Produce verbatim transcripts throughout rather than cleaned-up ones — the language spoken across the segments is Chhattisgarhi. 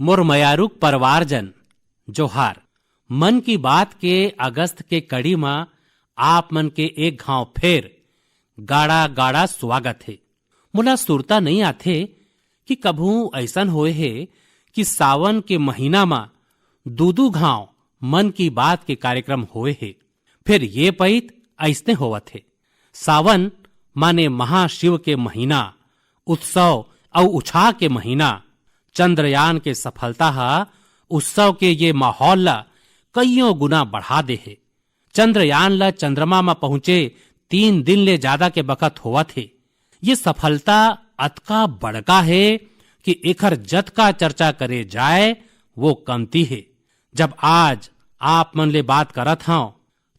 मोर मयारुक परवारजन, जोहार। मन की बात के अगस्त के कड़ी म आप मन के एक घांव फेर गाड़ा गाड़ा स्वागत हे। मोला सुरता नइ आथे कि कभू अइसन होए हे कि सावन के महीना म दू दू घांव मन की बात के कार्यक्रम होए हे। फेर ये पइत अइसने होवत हे। सावन माने महाशिव के महीना, उत्सव अउ उछाह के महीना। चंद्रयान के सफलता ह उत्सव के ये माहौल ला कइयों गुना बढ़ा दे हे। चंद्रयान ला चंद्रमा म पहुंचे तीन दिन ले जादा के बखत होवत हे। ये सफलता अतका बड़का हे कि एखर जतका चर्चा करे जाए, वो कमती हे। जब आज आप मन ले बात करत हंव,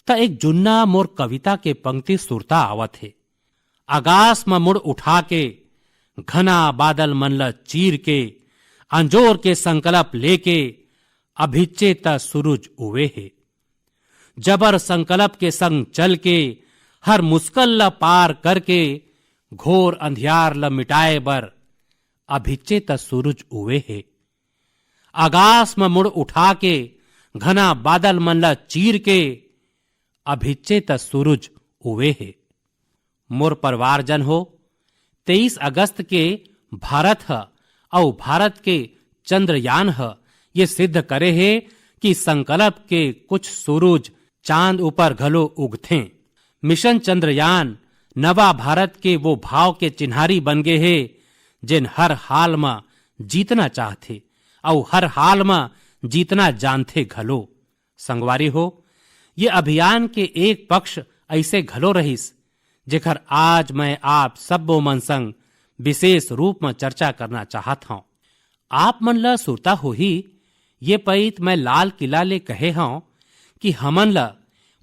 त एक जुन्ना मोर कविता के पंक्ति सुरता आवत हे। आकाश म मुड़ उठा के, घना बादल मन ल चीर के, अंजोर के संकल्प लेके, अभिच्चे त सूरज उवे हे। जबर संकल्प के संग चल के, हर मुश्किल ल पार करके, घोर अंधियार ल मिटाए बर अभिच्चे त सूरज उवे हे। आकाश म मुड़ उठा के, घना बादल मन ल चीर के, अभिच्चे त सूरज उवे हे। मोर परवारजन हो, तेईस अगस्त के भारत ह अउ भारत के चंद्रयान ह ये सिद्ध करे हे कि संकल्प के कुछ सूरज चांद ऊपर घलो उगथें। मिशन चंद्रयान नवा भारत के वो भाव के चिन्हारी बन गे हे, जेन हर हाल म जीतना चाहथे अउ हर हाल म जीतना जानथे घलो। संगवारी हो, ये अभियान के एक पक्ष अइसे घलो रहिस, जेकर आज मैं आप सब्बो मन संग विशेष रूप म चर्चा करना चाहत हंव। आप मन ल सुरता होही, ये पइत मैं लाल किला ले कहे हंव कि हमन ल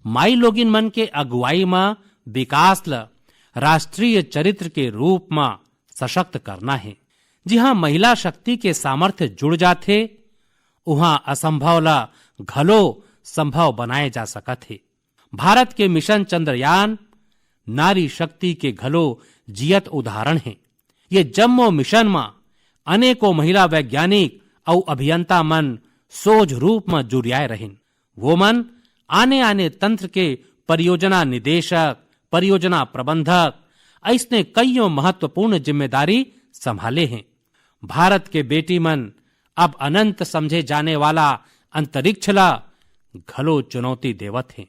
माई लोगिन मन के अगुवाई म विकास ल राष्ट्रीय चरित्र के रूप म सशक्त करना हे। जिहां महिला शक्ति के सामर्थ्य जुड़ जाथे, उहां असंभव ल घलो संभव बनाए जा सकत हे। भारत के मिशन चंद्रयान नारी शक्ति के घलो जियत उदाहरण हे। ये जम्मो मिशन म अनेकों महिला वैज्ञानिक अउ अभियंता मन सोझ रूप म जुरियाए रहिन। वो मन आने-आने तंत्र के परियोजना निदेशक, परियोजना प्रबंधक, अइसने कइयों महत्वपूर्ण जिम्मेदारी संभाले हें। भारत के बेटी मन अब अनंत समझे जाने वाला अंतरिक्ष ला घलो चुनौती देवत हें।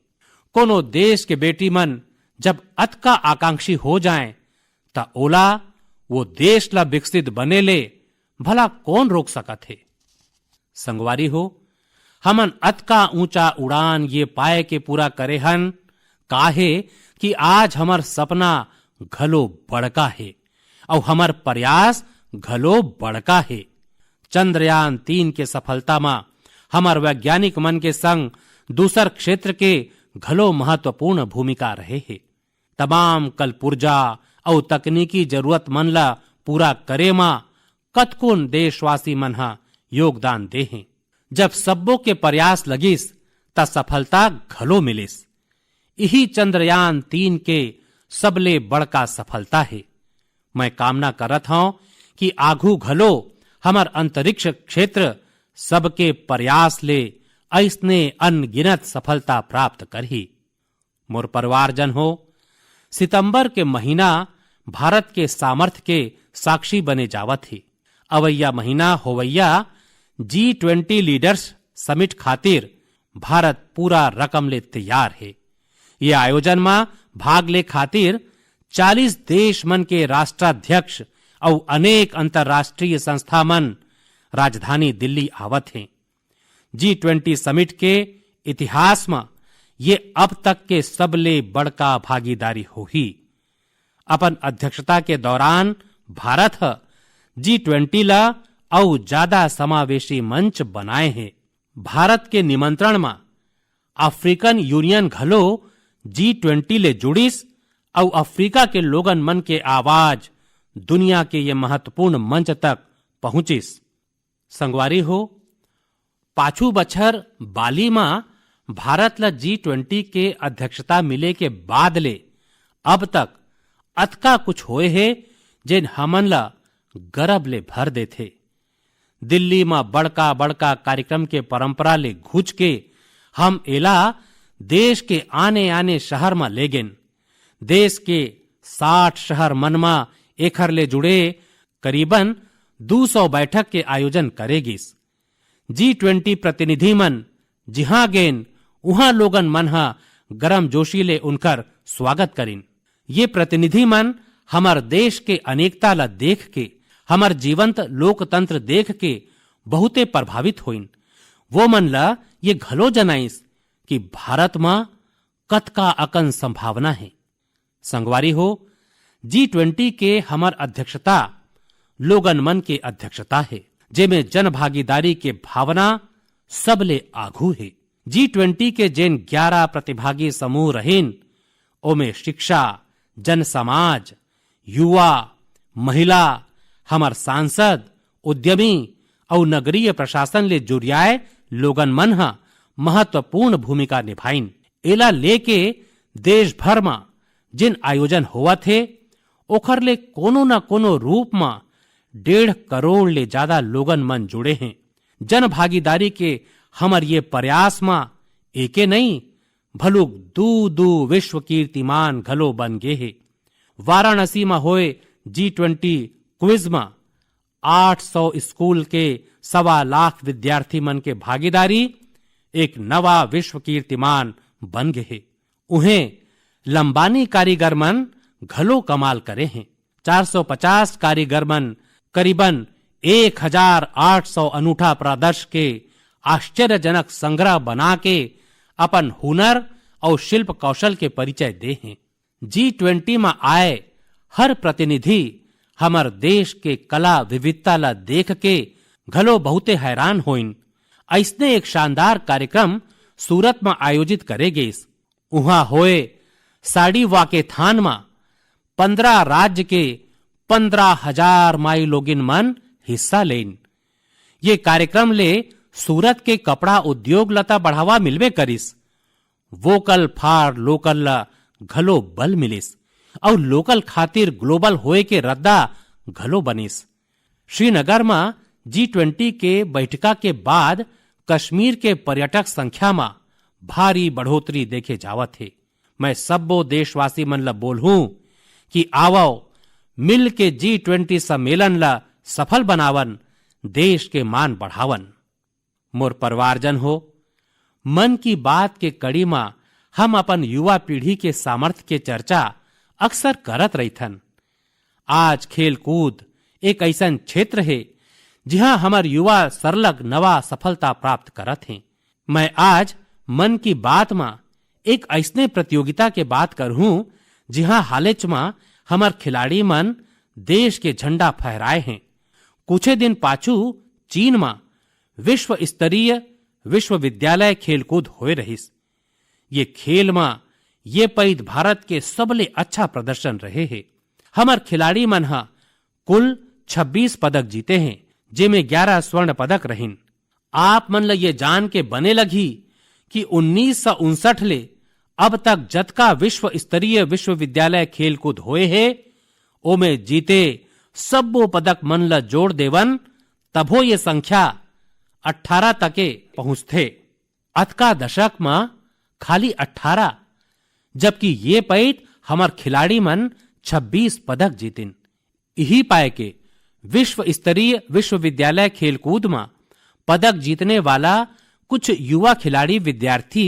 कोनो देश के बेटी मन जब अतका आकांक्षी हो जाएं, त ओला वो देश ला विकसित बने ले भला कौन रोक सकत हे? संगवारी हो, हमन अतका ऊंचा उड़ान ये पाए के पूरा करे हन, काहे कि आज हमर सपना घलो बड़का हे, अउ हमर प्रयास घलो बड़का हे। चंद्रयान तीन के सफलता म हमर वैज्ञानिक मन के संग दूसर क्षेत्र के घलो महत्वपूर्ण भूमिका रहे हे। तमाम कलपुर्जा अउ तकनीकी जरूरत मन ला पूरा करे म कतकोन देशवासी मन ह योगदान दे हें। जब सब्बो के प्रयास लगिस, त सफलता घलो मिलिस। इही चंद्रयान तीन के सबले बड़का सफलता हे। मैं कामना करत हंव कि आघू घलो हमर अंतरिक्ष क्षेत्र सबके प्रयास ले अइसने अनगिनत सफलता प्राप्त करही। मोर परिवारजन हो, सितंबर के महीना भारत के सामर्थ्य के साक्षी बने जावत हे। अवइया महीना होवइया जी ट्वेंटी लीडर्स समिट खातिर भारत पूरा रकम ले तैयार हे। ये आयोजन म भाग ले खातिर चालीस देश मन के राष्ट्राध्यक्ष अउ अनेक अंतर्राष्ट्रीय संस्था मन राजधानी दिल्ली आवत हें। जी ट्वेंटी समिट के इतिहास म ये अब तक के सबले बड़का भागीदारी होही। अपन अध्यक्षता के दौरान भारत ह जी ट्वेंटी ला अउ जादा समावेशी मंच बनाए हे। भारत के निमंत्रण म अफ्रीकन यूनियन घलो जी ट्वेंटी ले जुड़िस अउ अफ्रीका के लोगन मन के आवाज दुनिया के ये महत्वपूर्ण मंच तक पहुंचिस। संगवारी हो, पाछू बछर बाली म भारत ल जी ट्वेंटी के अध्यक्षता मिले के बाद ले अब तक अतका कुछ होए हे, जेन हमन ल गरब ले भर देथे। दिल्ली म बड़का-बड़का कार्यक्रम के परंपरा ले घुच के हम एला देश के आने-आने शहर म ले गेन। देश के साठ शहर मन म एखर ले जुड़े करीबन दू सौ बैठक के आयोजन करे गिस। जी ट्वेंटी प्रतिनिधि मन जिहां गेन, उहां लोगन मन ह गरम जोशी ले उनकर स्वागत करिन। ये प्रतिनिधि मन हमर देश के अनेकता ल देख के, हमर जीवंत लोकतंत्र देख के बहुते प्रभावित होइन। वो मन ल ये घलो जनाइस कि भारत म कतका अकन संभावना हे। संगवारी हो, जी ट्वेंटी के हमर अध्यक्षता लोगन मन के अध्यक्षता हे, जेमे जनभागीदारी के भावना सबले आघू हे। जी ट्वेंटी के जेन ग्यारह प्रतिभागी समूह रहिन, ओमे शिक्षा, जनसमाज, युवा, महिला, हमर सांसद, उद्यमी अउ नगरीय प्रशासन ले जुरियाए लोगन मन ह महत्वपूर्ण भूमिका निभाइन। एला लेके देश भर म जेन आयोजन होवत हे, ओखर ले कोनो न कोनो रूप म डेढ़ करोड़ ले जादा लोगन मन जुड़े हें। जनभागीदारी के हमर ये प्रयास म एके नई, भलुक दू-दू विश्व कीर्तिमान घलो बन गे हे। वाराणसी म होए जी ट्वेंटी क्विज म आठ सौ स्कूल के सवा लाख विद्यार्थी मन के भागीदारी एक नवा विश्व कीर्तिमान बन गे हे। उहें, लंबानी कारीगर मन घलो कमाल करे हें। चार सौ पचास कारीगर मन करीबन एक हजार आठ सौ अनूठा प्रादर्श के आश्चर्यजनक संग्रह बना के अपन हुनर अउ शिल्प कौशल के परिचय दे हें। जी ट्वेंटी म आए हर प्रतिनिधि हमर देश के कला विविधता ला देख के घलो बहुते हैरान होइन। अइसने एक शानदार कार्यक्रम सूरत म आयोजित करे गेस। उहां होए साड़ी वाकेथान म पन्द्रह राज्य के पन्द्रह हजार माईलोगिन मन हिस्सा लेन। ये कार्यक्रम ले सूरत के कपड़ा उद्योग ल त बढ़ावा मिलबे करिस, वोकल फॉर लोकल ल घलो बल मिलिस अउ लोकल खातिर ग्लोबल होए के रद्दा घलो बनिस। श्रीनगर म जी ट्वेंटी के बैठका के बाद कश्मीर के पर्यटक संख्या म भारी बढ़ोतरी देखे जावत हे। मैं सब्बो देशवासी मन ल बोलहूं कि आवव, मिल के जी ट्वेंटी सम्मेलन ल सफल बनावन, देश के मान बढ़ावन। मोर परिवारजन हो, मन की बात के कड़ी म हम अपन युवा पीढ़ी के सामर्थ्य के चर्चा अक्सर करत रहिथन। आज खेलकूद एक अइसन क्षेत्र हे, जिहां हमर युवा सरलग नवा सफलता प्राप्त करत हें। मैं आज मन की बात म एक अइसने प्रतियोगिता के बात करहूं, जिहां हालेच म हमर खिलाड़ी मन देश के झंडा फहराए हें। कुछे दिन पाछू चीन म विश्व स्तरीय विश्वविद्यालय खेलकूद होए रहिस। ये खेल म ये पइत भारत के सबले अच्छा प्रदर्शन रहे हे। हमर खिलाड़ी मन ह कुल छब्बीस पदक जीते हें, जेमे ग्यारह स्वर्ण पदक रहिन। आप मन ल ये जान के बने लगही कि उन्नीस सौ उनसठ ले अब तक जतका विश्व स्तरीय विश्वविद्यालय खेलकूद होए हे, ओमे जीते सब्बो पदक मन ल जोड़ देवन, तभो ये संख्या अट्ठारह तके पहुंचथे। अतका दशक म खाली अट्ठारह, जबकि ये पइत हमर खिलाड़ी मन छब्बीस पदक जीतिन। इही पाए के विश्व स्तरीय विश्वविद्यालय खेलकूद म पदक जीतने वाला कुछ युवा खिलाड़ी विद्यार्थी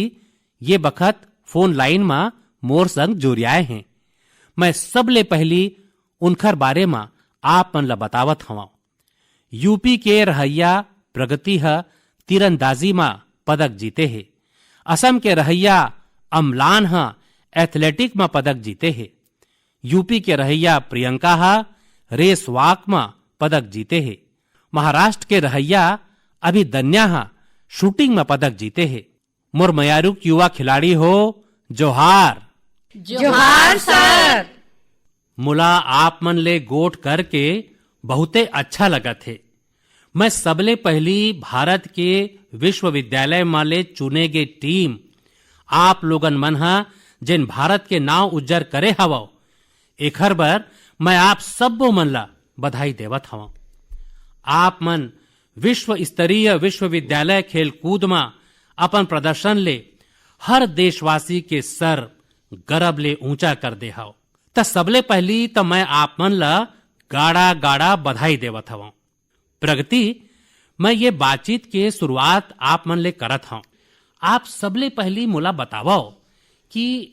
ये बखत फोन लाइन म मोर संग जुरियाए हें। मैं सबले पहिली उनखर बारे म आप मन ल बतावत हवं। यूपी के रहइया प्रगति ह तीरंदाजी म पदक जीते हे। असम के रहइया अमलान ह एथलेटिक म पदक जीते हे। यूपी के रहइया प्रियंका ह रेस वॉक म पदक जीते हे। महाराष्ट्र के रहइया अभिदन्या ह शूटिंग म पदक जीते हे। मोर मयारुक युवा खिलाड़ी हो, जोहार। जोहार सर। मोला आप मन ले गोठ करके बहुते अच्छा लगत हे। मैं सबले पहिली भारत के विश्वविद्यालय म ले चुने गे टीम, आप लोगन मन ह जेन भारत के नांव उज्जर करे हवव, एखर बर मैं आप सब्बो मन ला बधाई देवत हवं। आप मन विश्व स्तरीय विश्वविद्यालय खेलकूद म अपन प्रदर्शन ले हर देशवासी के सर गरब ले ऊंचा कर दे हव। त सबले पहली त मैं आप मन ल गाड़ा गाड़ा बधाई देवत हवं। प्रगति, मैं ये बातचीत के शुरुआत आप मन ले करत हवं। आप सबले पहली मोला बतावव कि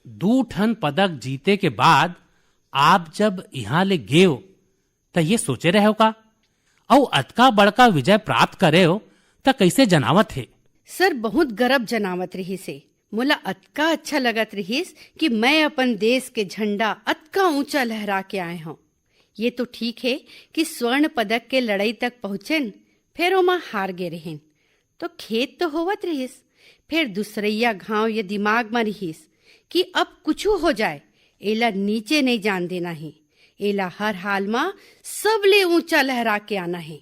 दू ठन पदक जीते के बाद आप जब इहां ले गेव, त ये सोचे रहेव का? अउ अतका बड़का विजय प्राप्त करेव, त कइसे जनावत हे? सर, बहुत गरब जनावत रिहिस हे। मोला अतका अच्छा लगत रिहिस कि मैं अपन देश के झंडा अतका ऊंचा लहरा के आए हंव। ये तो ठीक हे कि स्वर्ण पदक के लड़ई तक पहुंचेन, फेर ओमा हार गे रहेन, तो खेद तो होवत रिहिस। फेर दूसरइया घांव ये दिमाग म रिहिस कि अब कुछु हो जाए, एला नीचे नइ जान देना हे, एला हर हाल म सबले ऊंचा लहरा के आना हे।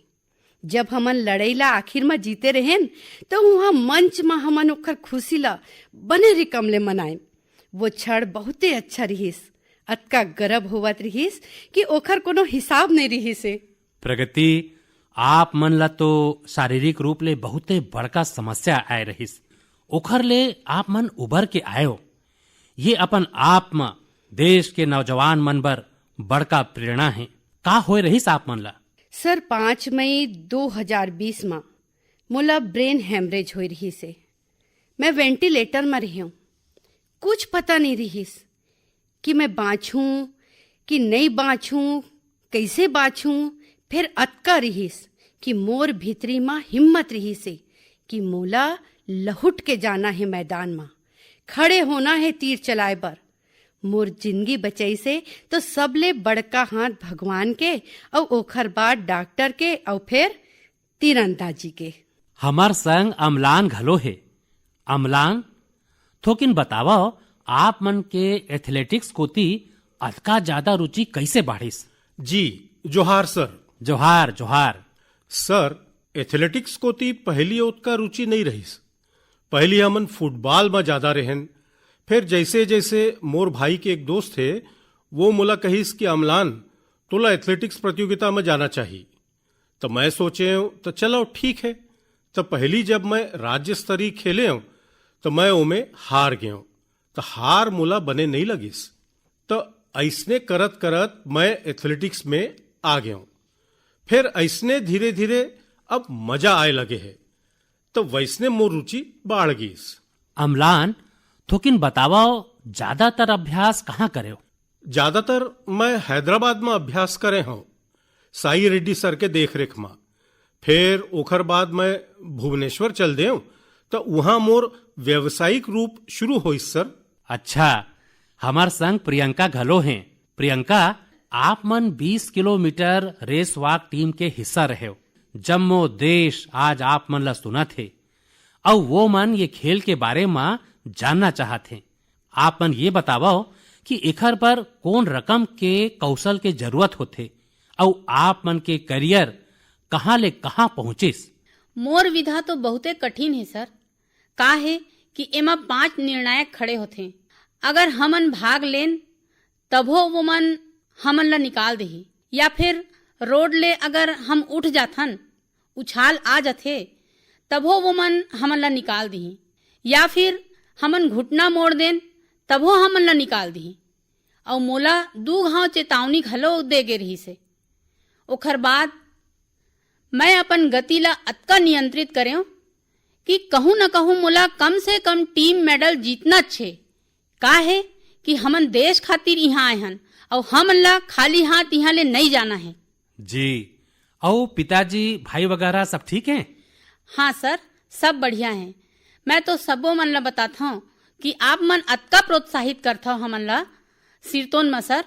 जब हमन लड़ई ला आखिर म जीते रहेन, त उहां मंच म हमन ओखर खुशी ला बने रिकम ले मनाएन। वो क्षण बहुते अच्छा रिहिस। अतका गरब होवत रिहिस कि ओखर कोनो हिसाब नइ रिहिस हे। प्रगति, आप मन ला तो शारीरिक रूप ले बहुते बड़का समस्या आए रहिस, ओखर ले आप मन उबर के आएव। ये अपन आप म देश के नौजवान मन बर बड़का प्रेरणा हे। का होए रहिस आप मन ला? सर, पाँच मई दो हजार बीस म मोला ब्रेन हेमरेज होए रहिस हे। मैं वेंटिलेटर म रहेंव। कुछ पता नइ रिहिस कि मैं बांचूं कि नइ बांचूं, कइसे बांचूं। फेर अतका रिहिस कि मोर भीतरी म हिम्मत रिहिस हे कि मोला लहुट के जाना हे मैदान म, खड़े होना हे तीर चलाए बर। मोर जिंदगी बचइस हे तो सबले बड़का हाथ भगवान के, अउ ओखर बाद डॉक्टर के, अउ फेर तीरंदाजी के। हमर संग अमलान घलो हे। अमलान, थोकिन बतावव, आप मन के एथलेटिक्स कोति अतका ज्यादा रुचि कइसे बाढ़िस? जी, जोहार सर। जोहार, जोहार। सर, एथलेटिक्स कोति पहिली ओतका रुचि नइ रहिस। पहिली हमन फुटबॉल म ज्यादा रहेन। फेर जइसे-जइसे मोर भाई के एक दोस्त हे, वो मोला कहिस कि अमलान, तोला एथलेटिक्स प्रतियोगिता म जाना चाही। त मैं सोचेंव, त चलो ठीक हे। त पहिली जब मैं राज्य स्तरीय खेलेंव, त मैं ओमे हार गेंव। त हार मोला बने नइ लगिस। त अइसने करत-करत मैं एथलेटिक्स में आ गेंव। फेर अइसने धीरे-धीरे अब मजा आए लगे हे। त वइसने मोर रुचि बाढ़ गिस। अमलान, थोकिन बतावव, ज्यादातर अभ्यास कहाँ करेव? ज्यादातर मैं हैदराबाद म अभ्यास करे हंव, साई रेड्डी सर के देखरेख म। फेर ओखर बाद मैं भुवनेश्वर चल देंव, त उहां मोर व्यावसायिक रूप शुरू होइस, सर। अच्छा, हमर संग प्रियंका घलो हें। प्रियंका, आप मन बीस किलोमीटर रेस वॉक टीम के हिस्सा रहेव। जम्मो देश आज आप मन ला सुनत हे, अउ वो मन ये खेल के बारे म जानना चाहत हें। आप मन ये बतावव कि एखर बर कोन रकम के कौशल के जरूरत होथे, अउ आप मन के करियर कहाँ ले कहाँ पहुँचिस? मोर विधा तो बहुते कठिन हे सर। का हे कि एमा पांच निर्णायक खड़े होथे। अगर हमन भाग लेन, तभो वो मन हमन ला निकाल देही, या फिर रोड ले अगर हम उठ जाथन, उछाल आ जाथे, तभो वो मन हमन ला निकाल दिही, या फिर हमन घुटना मोड़ देन, तभो हमन ला निकाल दिही। अउ मोला दू घांव चेतावनी घलो दे गे रिहिस हे। ओखर बाद मैं अपन गति ला अतका नियंत्रित करेंव कि कहूं न कहूं मोला कम से कम टीम मेडल जीतनाच हे। का हे कि हमन देश खातिर इहां आए हन, अउ हमन ला खाली हाथ इहां ले नइ जाना हे। जी, अउ पिताजी, भाई वगैरह सब ठीक हैं? हाँ सर, सब बढ़िया हैं। मैं तो सबो मन ला बताथंव कि आप मन अतका प्रोत्साहित करथव हमन ला सिरतोन म सर,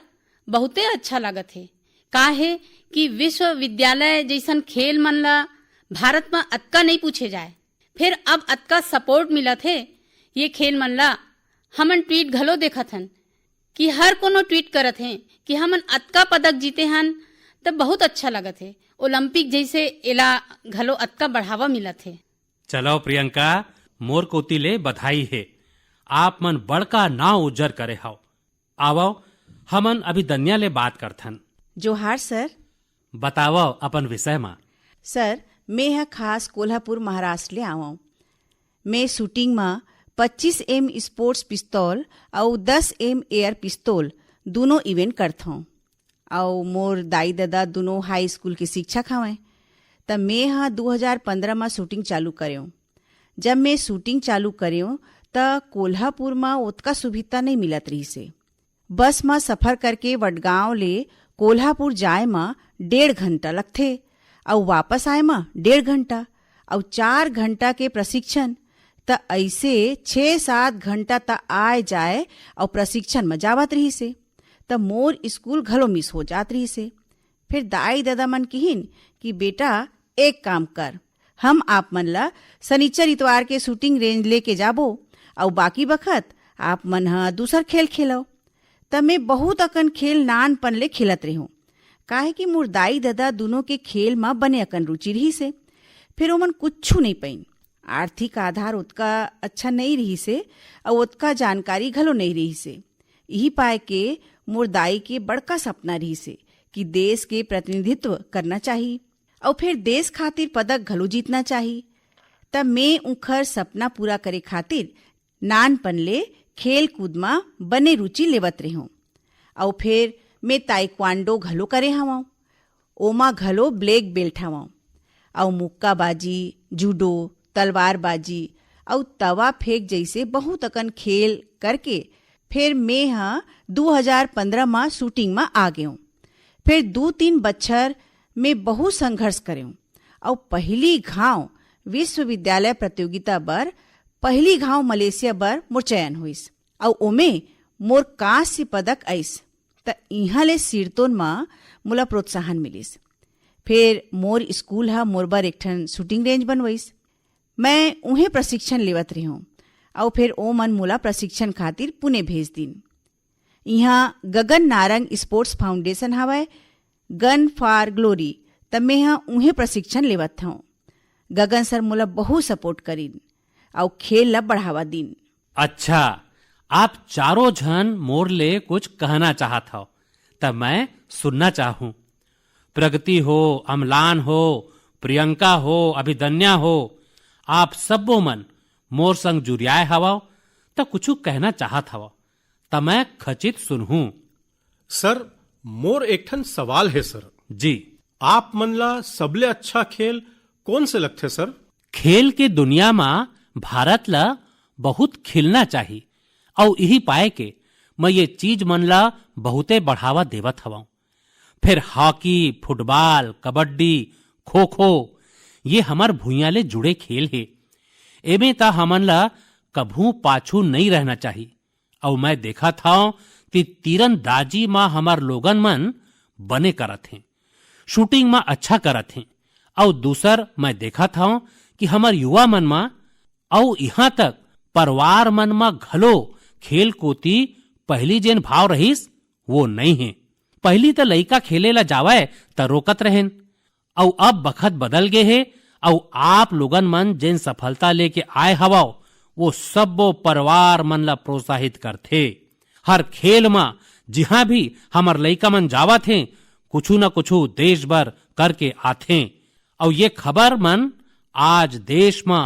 बहुते अच्छा लागत हे। का हे कि विश्वविद्यालय जइसन खेल मन ला भारत म अतका नइ पूछे जाए, फेर अब अतका सपोर्ट मिलत हे ये खेल मन ला। हमन ट्वीट घलो देखत हन कि हर कोनो ट्वीट करत हे कि हमन अतका पदक जीते हन, त बहुत अच्छा लगत हे। ओलंपिक जइसे एला घलो अतका बढ़ावा मिलत हे। चलो प्रियंका, मोर कोति ले बधाई हे, आप मन बड़का नाव उज्जर करे हव। आवव, हमन अभिदन्या ले बात करथन। जोहार सर। बतावव अपन विषय म। सर, मैं ह खास कोल्हापुर महाराष्ट्र ले आवंव। मैं शूटिंग म पच्चीस एम स्पोर्ट्स पिस्तौल अउ दस एम एयर पिस्तौल दूनों इवेंट करथौं। अउ मोर दाई ददा दूनों हाई स्कूल के शिक्षक हवंय। त मैं ह दू हजार पंद्रह म शूटिंग चालू करेंव। जब मैं शूटिंग चालू करेंव, त कोल्हापुर म ओतका सुविधा नइ मिलत रहिस हे। बस म सफर करके वडगांव ले कोल्हापुर जाए म डेढ़ घंटा लगथे अउ वापस आए म डेढ़ घंटा अउ चार घंटा के प्रशिक्षण। त अइसे छह सात घंटा त आए जाए अउ प्रशिक्षण म जावत रहिस हे। त मोर स्कूल घलो मिस हो जात रहिस हे। फिर दाई ददा मन किहिन कि बेटा, एक काम कर, हम आप मन ला सनिचर इतवार के शूटिंग रेंज लेके जाबो, अउ बाकी बखत आप मन ह दूसर खेल खेलव। त मैं बहुत अकन खेल नानपन ले खेलत रेहूं, काहे कि मोर दाई ददा दूनों के खेल म बने अकन रुचि रहिस हे। फिर ओमन कुछू नइ पइन, आर्थिक आधार ओतका अच्छा नइ रहिस हे, अउ ओतका जानकारी घलो नइ रहिस हे। इही पाय के मोर दाई के बड़का सपना रहिस हे कि देश के प्रतिनिधित्व करना चाही, अउ फिर देश खातिर पदक घलो जीतना चाही। त मैं उंखर सपना पूरा करे खातिर नानपन ले खेल कूद म बने रुचि लेवत रेहूं। अउ फिर मैं ताइक्वांडो घलो करे हवंव, ओमा घलो ब्लैक बेल्ट हवंव। अउ मुक्काबाजी, जूडो, तलवारबाजी अउ तवा फेंक जइसे बहुत अकन खेल करके फिर मैं ह दू हजार पंद्रह म शूटिंग म आ गेंव। फिर दू तीन बच्छर में बहुत संघर्ष करेंव अउ पहिली घांव विश्वविद्यालय प्रतियोगिता बर पहिली घांव मलेशिया बर मोर चयन होइस अउ ओमे मोर कांस्य पदक आइस। त इहां ले सिरतोन म मोला प्रोत्साहन मिलिस। फिर मोर स्कूल ह मोर बर एक ठन शूटिंग रेंज बनवइस। मैं उहें प्रशिक्षण लेवत रेहूं अउ फिर ओमन मोला प्रशिक्षण खातिर पुणे भेज दिन। इहां गगन नारंग स्पोर्ट्स फाउंडेशन हवय, गन फॉर ग्लोरी, त मैं ह उहें प्रशिक्षण लेवत हंव। गगन सर मोला बहुत सपोर्ट करिन अउ खेल ला बढ़ावा दिन। अच्छा, आप चारों झन मोर ले कुछ कहना चाहत हव, त मैं सुनना चाहूं। प्रगति हो, अमलान हो, प्रियंका हो, अभिदन्या हो, आप सब्बो मन मोर संग जुरियाए हवव, त कुछु कहना चाहत हवव, त मैं खचित सुनहूं। सर, मोर एक ठन सवाल हे सर। जी। आप मन ला सबले अच्छा खेल कोन से लगथे सर? खेल के दुनिया म भारत ला बहुत खिलना चाही, अउ इही पाय के मैं ये चीज मन ला बहुते बढ़ावा देवत हवंव। फिर हॉकी, फुटबॉल, कबड्डी, खो-खो, ये हमर भुइयां ले जुड़े खेल हे। एमे त हमन ला कभू पाछू नइ रहना चाही। अउ मैं देखत हंव कि तीरंदाजी म हमर लोगन मन बने करत हें, शूटिंग म अच्छा करत हें। अउ दूसर मैं देखत हंव कि हमर युवा मन म, अउ इहां तक परिवार मन म घलो खेल कोति पहिली जेन भाव रहिस, वो नइ हे। पहिली त लइका खेले ला जावय त रोकत रहेन, अउ अब बखत बदल गे हे, अउ आप लोगन मन जेन सफलता लेके आए हवव, वो सब्बो परिवार मन ला प्रोत्साहित करथे। हर खेल म जिहां भी हमर लइका मन जावत हें, कुछु न कुछु देश बर करके आथें। अउ ये खबर मन आज देश म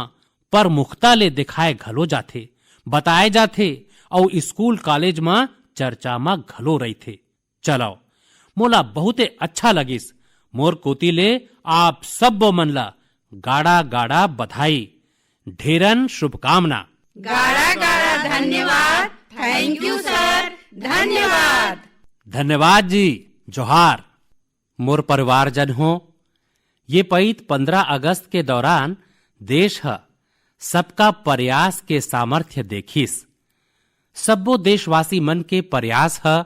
प्रमुखता ले दिखाए घलो जाथे, बताए जाथे, अउ स्कूल कॉलेज म चर्चा म घलो रहिथे। चलव, मोला बहुते अच्छा लगिस। मोर कोति ले आप सब्बो मन ला गाड़ा गाड़ा बधाई, ढेरन शुभकामना। गाड़ा गाड़ा धन्यवाद। Thank you sir। धन्यवाद। धन्यवाद जी। जोहार। मोर परिवारजन हो, ये पइत पंद्रह अगस्त के दौरान देश ह सबका प्रयास के सामर्थ्य देखिस। सब्बो देशवासी मन के प्रयास ह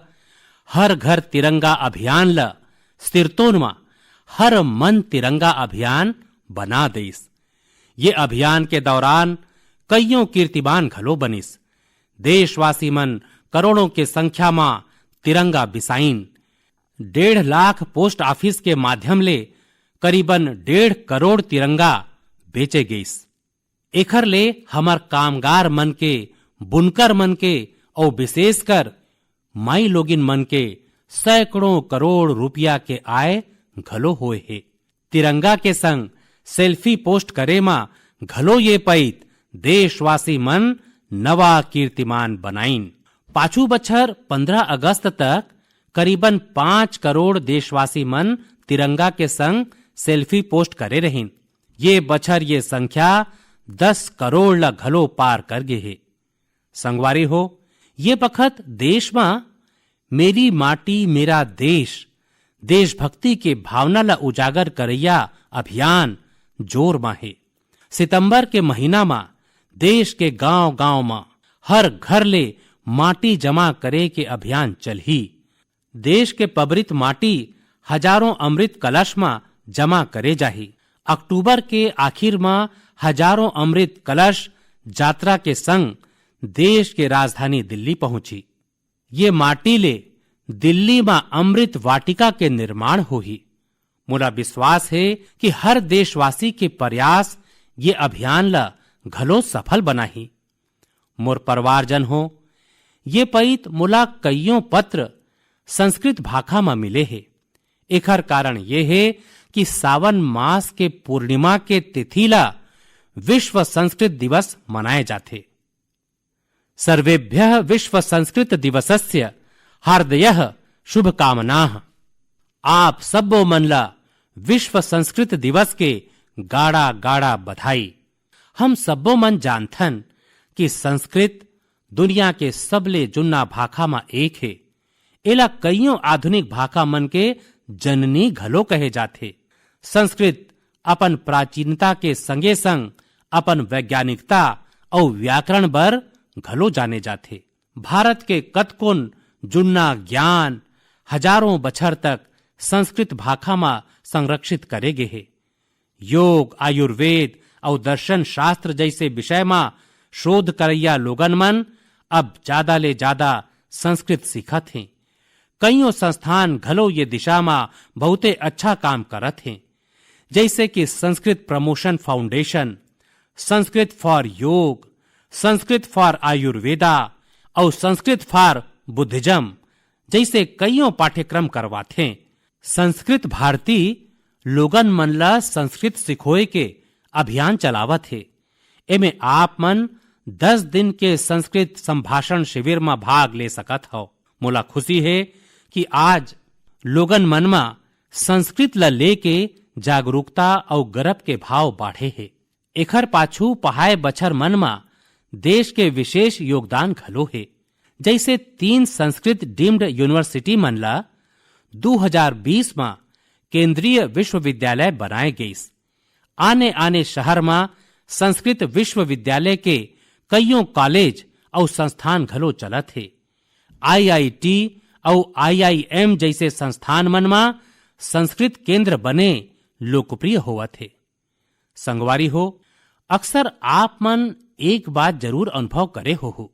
हर घर तिरंगा अभियान ल सिरतोन म हर मन तिरंगा अभियान बना देइस। ये अभियान के दौरान कइयों कीर्तिमान घलो बनिस। देशवासी मन करोड़ों के संख्या म तिरंगा बिसाइन। डेढ़ लाख पोस्ट ऑफिस के माध्यम ले करीबन डेढ़ करोड़ तिरंगा बेचे गइस। एखर ले हमर कामगार मन के, बुनकर मन के अउ विशेषकर माई लोगिन मन के सैकड़ों करोड़ रुपया के आय घलो होए हे। तिरंगा के संग सेल्फी पोस्ट करे म घलो ये पइत देशवासी मन नवा कीर्तिमान बनाइन। पाछू बछर पंद्रह अगस्त तक करीबन पाँच करोड़ देशवासी मन तिरंगा के संग सेल्फी पोस्ट करे रहिन। ये बछर ये संख्या दस करोड़ ला घलो पार कर गे हे। संगवारी हो, ये बखत देश म मेरी माटी मेरा देश, देशभक्ति के भावना ला उजागर करैया अभियान जोर म हे। सितंबर के महीना म देश के गांव-गांव म हर घर ले माटी जमा करे के अभियान चलही। देश के पबरित माटी हजारों अमृत कलश म जमा करे जाही। अक्टूबर के आखिर म हजारों अमृत कलश जात्रा के संग देश के राजधानी दिल्ली पहुंची। ये माटी ले दिल्ली म अमृत वाटिका के निर्माण होही। मोला विश्वास हे कि हर देशवासी के प्रयास ये अभियान ला घलो सफल बनाही। मोर परिवारजन हो, ये पइत मोला कइयों पत्र संस्कृत भाखा म मिले हे। एखर कारण ये हे कि सावन मास के पूर्णिमा के तिथि ला विश्व संस्कृत दिवस मनाए जाथे। सर्वेभ्यः विश्व संस्कृत दिवसस्य हार्दयः शुभकामनाः। आप सब्बो मन ला विश्व संस्कृत दिवस के गाड़ा गाड़ा बधाई। हम सब्बो मन जानथन कि संस्कृत दुनिया के सबले जुन्ना भाखा म एक हे। एला कइयों आधुनिक भाखा मन के जननी घलो कहे जाथे। संस्कृत अपन प्राचीनता के संगे संग अपन वैज्ञानिकता अउ व्याकरण बर घलो जाने जाथे। भारत के कतकोन जुन्ना ज्ञान हजारों बछर तक संस्कृत भाखा म संरक्षित करे गे हे। योग, आयुर्वेद अउ दर्शन शास्त्र जइसे विषय म शोध करइया लोगन मन अब जादा ले जादा संस्कृत सीखत हें। कइयों संस्थान घलो ये दिशा म बहुते अच्छा काम करत हें, जइसे कि Sanskrit promotion foundation, Sanskrit for योग, संस्कृत फॉर आयुर्वेदा अउ संस्कृत फॉर बुद्धिज्म जइसे कइयों पाठ्यक्रम करवाथे। संस्कृत भारती लोगन मन ला संस्कृत सिखोए के अभियान चलावत हे। एमे आप मन दस दिन के संस्कृत संभाषण शिविर म भाग ले सकत हव। मोला खुशी हे कि आज लोगन मन म संस्कृत ला लेके जागरूकता अउ गरब के भाव बाढ़े हे। एखर पाछू पहाय बछर मन म देश के विशेष योगदान घलो हे। जइसे तीन संस्कृत डीम्ड यूनिवर्सिटी मन ला दू हजार बीस म केंद्रीय विश्वविद्यालय बनाए गइस। आने-आने शहर म संस्कृत विश्वविद्यालय के कइयों कॉलेज अउ संस्थान घलो चलत हे। आईआईटी अउ आईआईएम जइसे संस्थान मन म संस्कृत केंद्र बने लोकप्रिय होवत हे। संगवारी हो, अक्सर आप मन एक बात जरूर अनुभव करे होहू,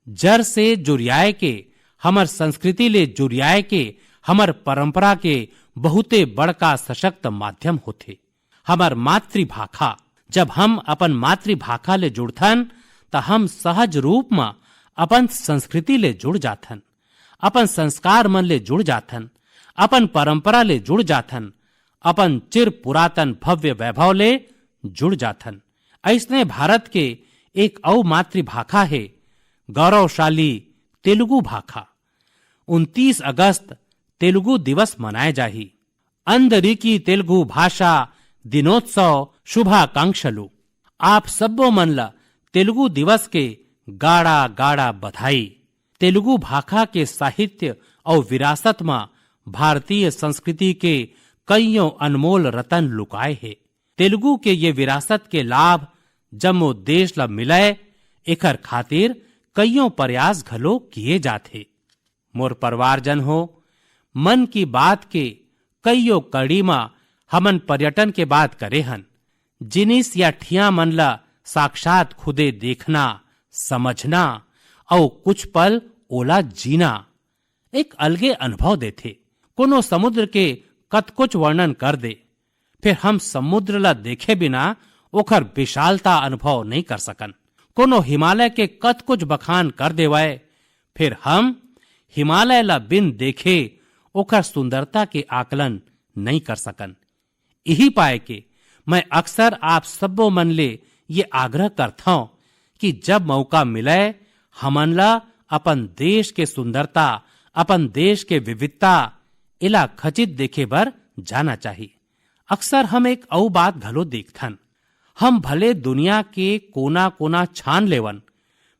जर से जुरियाए के, हमर संस्कृति ले जुरियाए के, हमर परंपरा के बहुते बड़का सशक्त माध्यम होथे। हमर मातृभाखा, जब हम अपन मातृभाखा ले जुड़थन, त हम सहज रूप म अपन संस्कृति ले जुड़ जाथन, अपन संस्कार मन ले जुड़ जाथन, अपन परंपरा ले जुड़ जाथन, अपन चिर पुरातन भव्य वैभव ले जुड़ जाथन। अइसने भारत के एक अउ मातृभाखा हे, गौरवशाली तेलुगु भाखा। उनतीस अगस्त तेलुगु दिवस मनाए जाही। अंदरिकी तेलुगु भाषा दिनोत्सव शुभाकांक्षलु। आप सब्बो मन ल तेलुगु दिवस के गाड़ा गाड़ा बधाई। तेलुगु भाखा के साहित्य अउ विरासत म भारतीय संस्कृति के कइयों अनमोल रतन लुकाए हे। तेलुगु के ये विरासत के लाभ जम्मो देश ल मिलय, एखर खातिर कइयों प्रयास घलो किए जात हे। मोर परिवारजन हो, मन की बात के कइयो कड़ी म हमन पर्यटन के बात करे हन। जिनिस या ठिया मन ल साक्षात खुदे देखना, समझना अउ कुछ पल ओला जीना एक अलगे अनुभव देथे। कोनो समुद्र के कतकोच वर्णन कर दे, फेर हम समुद्र ला देखे बिना ओखर विशालता अनुभव नइ कर सकन। कोनो हिमालय के कतकोच बखान कर देवय, फेर हम हिमालय ला बिन देखे ओखर सुंदरता के आकलन नइ कर सकन। इही पाय के मैं अक्सर आप सब्बो मन ले ये आग्रह करथौं कि जब मौका मिलय, हमन ला अपन देश के सुंदरता, अपन देश के विविधता, एला खचित देखे बर जाना चाही। अक्सर हम एक अउ बात घलो देखथन, हम भले दुनिया के कोना-कोना छान लेवन,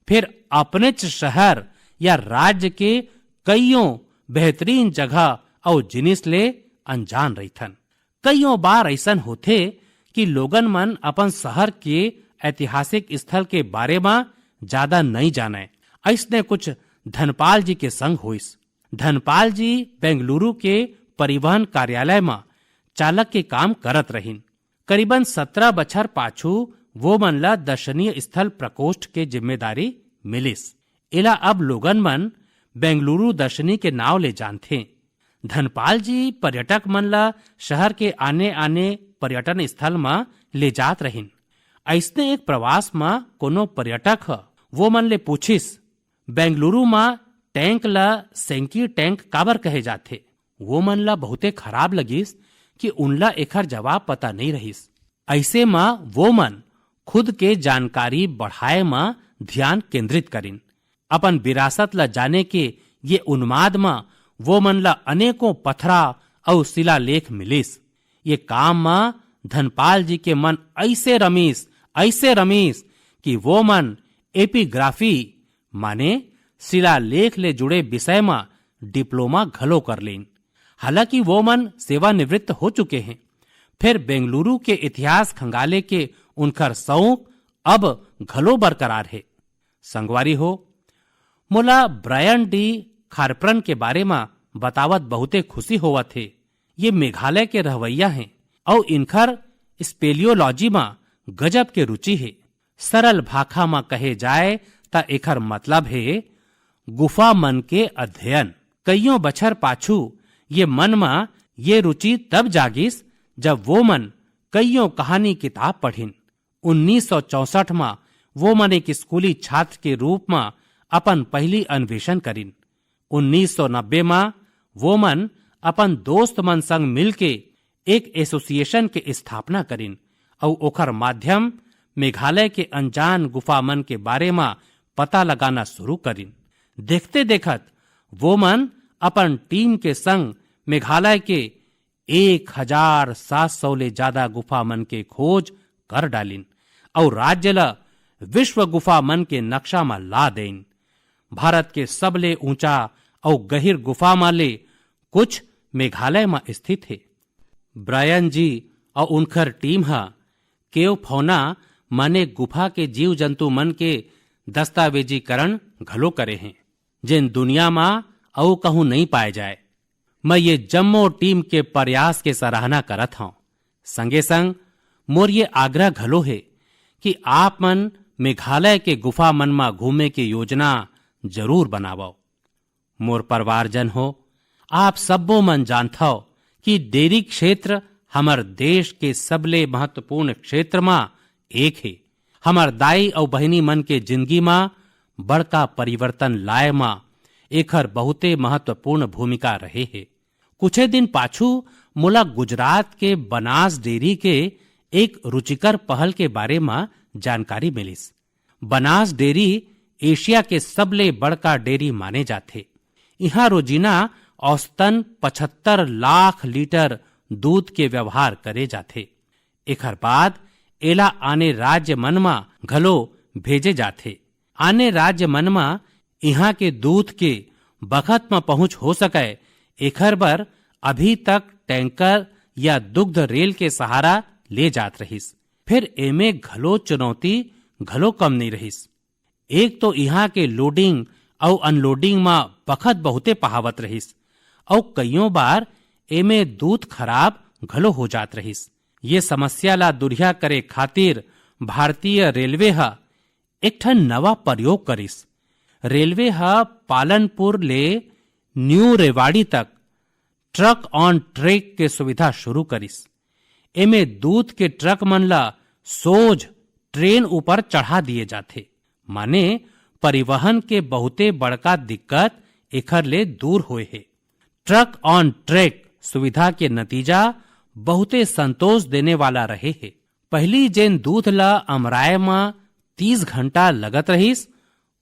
फेर अपनेच शहर या राज्य के कइयों बेहतरीन जगह अउ जिनिस ले अनजान रहिथन। कइयों बार अइसन होथे कि लोगन मन अपन शहर के ऐतिहासिक स्थल के बारे म जादा नइ जानय। अइसने कुछ धनपाल जी के संग होइस। धनपाल जी बेंगलुरु के परिवहन कार्यालय म चालक के काम करत रहिन। करीबन सत्रह बछर पाछू वो मन ल दर्शनीय स्थल प्रकोष्ठ के जिम्मेदारी मिलिस। एला अब लोगन मन बेंगलुरु दर्शनी के नाव ले जानथें। धनपाल जी पर्यटक मन ल शहर के आने-आने पर्यटन स्थल म ले जात रहिन। अइसने एक प्रवास म कोनो पर्यटक ह वो मन ले पूछिस, "बेंगलुरु म टैंक ल सेंकी टैंक काबर कहे जाथे?" वो मन ल बहुते खराब लगिस कि उनला एखर जवाब पता नइ रहिस। अइसे म वो मन खुद के जानकारी बढ़ाए म ध्यान केंद्रित करिन। अपन विरासत ल जाने के ये उन्माद म वो मन ल अनेकों पथरा अउ शिलालेख मिलिस। ये काम म धनपाल जी के मन अइसे रमिस, अइसे रमिस कि वो मन एपिग्राफी माने शिलालेख ले जुड़े विषय म डिप्लोमा घलो कर लीन। हालांकि वो मन सेवानिवृत्त हो चुके हें, फेर बेंगलुरु के इतिहास खंगाले के उनकर शौक अब घलो बरकरार हे। संगवारी हो, मोला ब्रायन डी खारप्रन के बारे म बतावत बहुते खुशी होवत हे। ये मेघालय के रहवइया हें अउ इनकर स्पेलियोलॉजी म गजब के रुचि हे। सरल भाखा म कहे जाए त एखर मतलब हे गुफा मन के अध्ययन। कइयों बछर पाछू ये मन म ये रुचि तब जागिस, जब वो मन कइयों कहानी किताब पढ़िन। उन्नीस सौ चौसठ म वो मन एक स्कूली छात्र के रूप म अपन पहिली अन्वेषण करिन। उन्नीस सौ नब्बे म वो मन अपन दोस्त मन संग मिलके एक एसोसिएशन के स्थापना करिन अउ ओखर माध्यम मेघालय के अनजान गुफा मन के बारे म पता लगाना शुरू करिन। देखते देखत वो मन अपन टीम के संग मेघालय के एक हजार सात सौ ले जादा गुफा मन के खोज कर डालिन अउ राज्य ल विश्व गुफा मन के नक्शा म ला देइन। भारत के सबले ऊंचा अउ गहिर गुफा म ले कुछ मेघालय म स्थित हे। ब्रायन जी अउ उनकर टीम ह केव फौना माने गुफा के जीव जंतु मन के दस्तावेजीकरण घलो करे हें, जेन दुनिया म अउ कहूं नइ पाए जाए। मैं ये जम्मो टीम के प्रयास के सराहना करत हौं। संगे संग मोर ये आग्रह घलो हे कि आप मन मेघालय के गुफा मन म घूमे के योजना जरूर बनावव। मोर परिवारजन हो, आप सब्बो मन जानथव कि डेयरी क्षेत्र हमर देश के सबले महत्वपूर्ण क्षेत्र म एक हे। हमर दाई अउ बहिनी मन के जिनगी म बड़का परिवर्तन लाए म एखर बहुते महत्वपूर्ण भूमिका रहे हे। कुछे दिन पाछू मोला गुजरात के बनास डेयरी के एक रुचिकर पहल के बारे म जानकारी मिलिस। बनास डेयरी एशिया के सबले बड़का डेयरी माने जाथे। इहां रोजीना औसतन पचहत्तर लाख लीटर दूध के व्यवहार करे जाथे। एखर बाद एला आने राज्य मन म घलो भेजे जाथे। आने राज्य मन म इहां के दूध के बखत म पहुंच हो सकय, एखर बर अभी तक टैंकर या दुग्ध रेल के सहारा ले जात रहिस। फेर एमे घलो चुनौती घलो कम नइ रहिस। एक तो इहां के लोडिंग अउ अनलोडिंग म बखत बहुते पहावत रहिस, अउ कइयों बार एमे दूध खराब घलो हो जात रहिस। ये समस्या ला दुरिहा करे खातिर भारतीय रेलवे ह एक ठन नवा प्रयोग करिस। रेलवे ह पालनपुर ले न्यू रेवाड़ी तक ट्रक ऑन ट्रैक के सुविधा शुरू करिस। एमे दूध के ट्रक मन ला सोझ ट्रेन ऊपर चढ़ा दिए जाथे, माने परिवहन के बहुते बड़का दिक्कत एखर ले दूर होए हे। ट्रक ऑन ट्रैक सुविधा के नतीजा बहुते संतोष देने वाला रहे हे। पहिली जेन दूध ला अमराए म तीस घंटा लगत रहिस,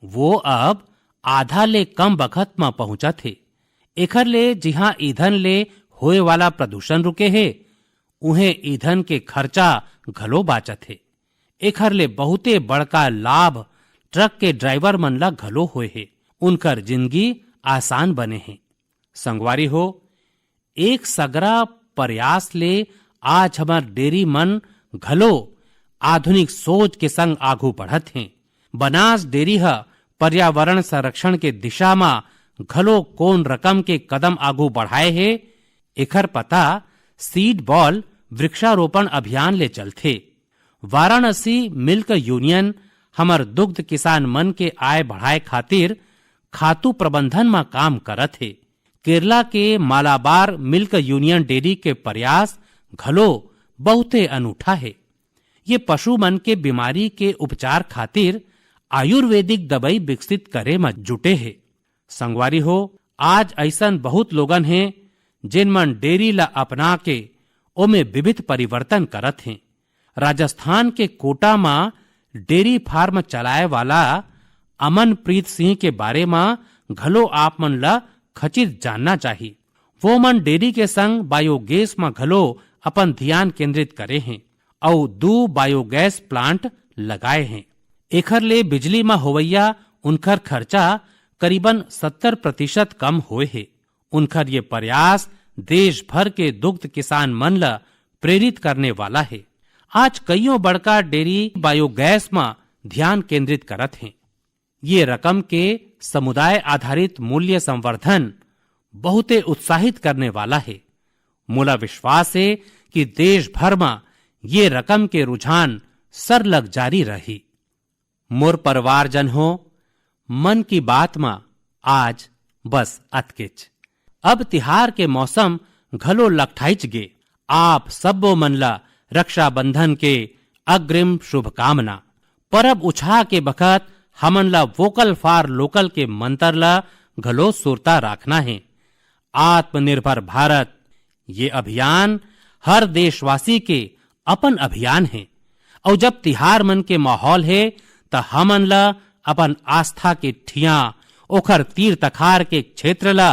वो अब आधा ले कम बखत म पहुंचत हे। एखर ले जिहां ईंधन ले होए वाला प्रदूषण रुके हे, उहें ईंधन के खर्चा घलो बाचत हे। एखर ले बहुते बड़का लाभ ट्रक के ड्राइवर मन ला घलो होए हे। उनकर जिंदगी आसान बने हे। संगवारी हो, एक सगरा प्रयास ले आज हमर डेयरी मन घलो आधुनिक सोच के संग आगू बढ़त हें। बनास डेयरी ह पर्यावरण संरक्षण के दिशा म घलो कोन रकम के कदम आगू बढ़ाए हे, एखर पता सीड बॉल वृक्षारोपण अभियान ले चलथे। वाराणसी मिल्क यूनियन हमर दुग्ध किसान मन के आय बढ़ाए खातिर खातू प्रबंधन म काम करत हे। केरला के मालाबार मिल्क यूनियन डेयरी के प्रयास घलो बहुते अनूठा हे। ये पशु मन के बीमारी के उपचार खातिर आयुर्वेदिक दवाई विकसित करे म जुटे हे। संगवारी हो, आज अइसन बहुत लोगन हे, जेन मन डेयरी ला अपना के ओमे विविध परिवर्तन करत हें। राजस्थान के कोटा म डेयरी फार्म चलाए वाला अमनप्रीत सिंह के बारे म घलो आप मन ला खचित जानना चाही। वो मन डेयरी के संग बायोगैस म घलो अपन ध्यान केंद्रित करे हें अउ दू बायोगैस प्लांट लगाए हें। एखर ले बिजली म होवइया उनखर खर्चा करीबन सत्तर प्रतिशत कम होए हे। उनखर ये प्रयास देश भर के दुग्ध किसान मन ल प्रेरित करने वाला हे। आज कइयों बड़का डेयरी बायोगैस म ध्यान केंद्रित करत हें। ये रकम के समुदाय आधारित मूल्य संवर्धन बहुते उत्साहित करने वाला हे। मोला विश्वास हे कि देश भर म ये रकम के रुझान सरलग जारी रही। मोर परिवारजन हो, मन की बात म आज बस अतकेच। अब तिहार के मौसम घलो लकठाइच गे। आप सब्बो मन ला रक्षाबंधन के अग्रिम शुभकामना। परब उछाह के बखत हमन ला वोकल फॉर लोकल के मंत्र ला घलो सुरता राखना हे। आत्मनिर्भर भारत, ये अभियान हर देशवासी के अपन अभियान हे। अउ जब तिहार मन के माहौल हे, त हमन ला अपन आस्था के ठिया, ओखर तीर तखार के क्षेत्र ला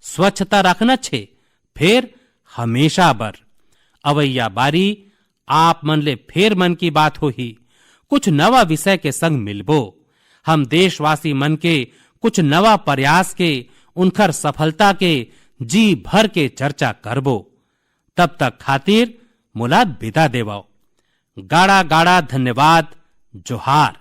स्वच्छता रखना छे। फेर हमेशा बर अवैया बारी आप मन ले फेर मन की बात होही, कुछ नवा विषय के संग मिलबो। हम देशवासी मन के कुछ नवा प्रयास के, उनखर सफलता के जी भर के चर्चा करबो। तब तक खातिर मोला विदा देवव। गाड़ा गाड़ा धन्यवाद। जोहार।